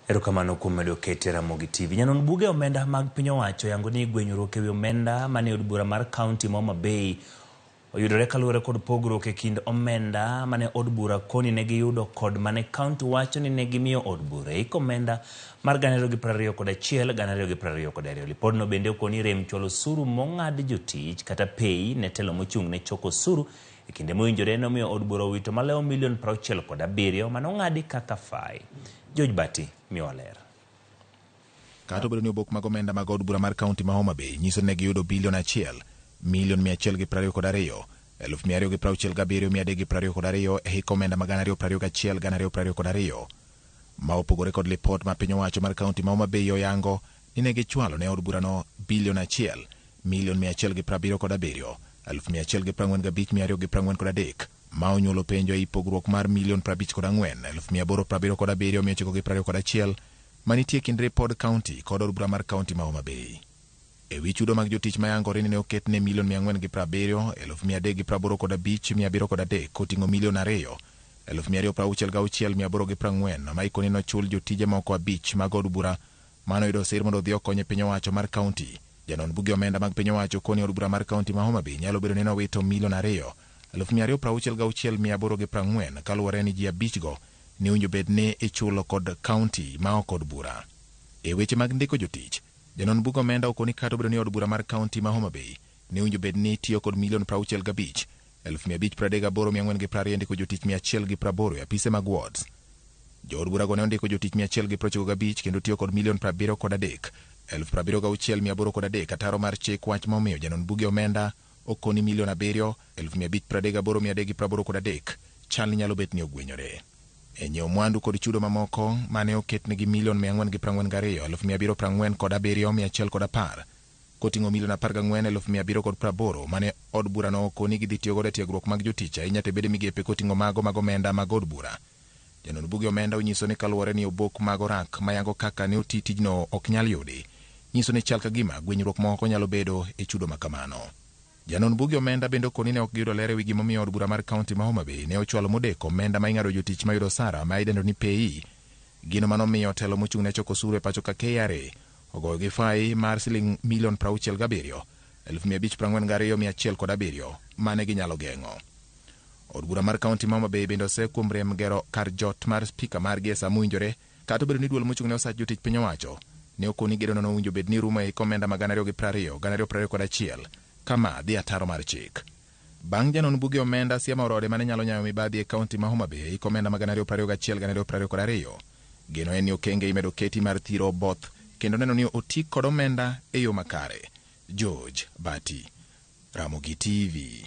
Erokamano kuom medo kete Ramogi TV. Nyanon buge omenda mag piny owacho yango ni gwenyruok ewi omenda mane od bura mar kaunti ma Homa Bay oyudore kaluwore kod pogruok e kind omenda mane od bura koni ne giyudo kod mane kaunti wacho ni ne gimiyo od bura e hik omenda mar 2021 2022. Lipodno bende okoni rem chwalo osuru mong'ad jotich kata pei ne telo mochung' ne choko osuru e kinde mowinjore nomiyo od bura owito malewo milion 67 manong'adi kaka fai. George Bati miyowa ler. Kata obedo ni obok mag omenda mag od bura mar kaunti ma Homa Bay nyiso ni ne giyudo bilion achiel, milion 122, 267,322 e hik omenda ma 2021 2022, ma opogore kod lipot ma piny owacho mar kaunti ma Homa Bay oyango ni ne gichwalo ne od burano bilion achiel, milion 177, 145,243, ma onyuolo penjo ei pogruok mar milion 54, 877, 921 manitie kind ripod kaunti kod od bura mar kaunti ma Homa Bay. E wi chudo mag jotich ma yangore ni ne oket ne milion 470, 385, 703 koting'o milion 2, 266, 840 ma ikoni nochul jotije moko abich mag od bura mano yudo sir mondo odhi okony e piny owacho mar kaunti. Janon buge omenda mag piny owacho koni od bura mar kaunti ma Homa Bay nyalo bedo ni nowito milion 2, 266, 840 kaluwore ni ji abichgo ne owinjo bed ni ichulo kod kaunti ma ok od bura. E weche mag ndiko jotich, janon bug omenda okoni kata obedo ni od bura mar kaunti ma Homa Bay ne owinjo bed ni tiyo kod milion 65, 538, 420 ndiko jotich 180 e apise mag wards. Jood burago ne ondiko jotich 195 kendo tiyo kod milion 73, 76, 803 ataro mar chik wach momiyo janon buge omenda okoni milion 7, 538, 383 chal ni nyalo bet ni ogwenyore. E nyiewo mwandu kod chudo mamoko mane oketnegi milion 442, 747, 110 koting'o milion 14, 780 mane od burano okoni gidhi tiyo godo e tiegruok mag jotich ahinya to bede migepe koting'o mago mag omenda mag od bura. Janon buge omenda onyiso ni kaluwore ni obok mag orak mayango kaka ne oti tijno ok nyal yudi, nyiso ni chal ka gima gwenyruok moko nyalo bedo e chudo ma kamano. Janon buge omenda bende okoni ne ok giyudo ler ewi gimomiyo od bura mar kaunti ma Homa Bay ne ochwalo modeko omenda ma ing'ado jotich mayudo osara ma idendo ni PAYE. Gino manomiyo telo mochung' ne choko osuru e pacho ka KRA ogoyo gi fai mar siling milion 67, 542, 107 mane ginyalo geng'o. Od bura mar kaunti ma Homa Bay bende ose kuom rem gero kar jot mar spika margi e sa mowinjore kata obedo ni duol mochung' ne osach jotich piny owacho ne okoni gedono nowinjo bed ni rumo e hik omenda ma 2020 2021 kama dhi ataro mar chik. Bang' janon buge omenda siema orode mane nyalo nyayo mibadhi e kaunti ma Homa Bay e hik omenda ma 2021 2022. Geno en ni okenge imedo keti mar thiro both kendo neno ni oti kod omenda e yo makare. George Bati, Ramogi TV.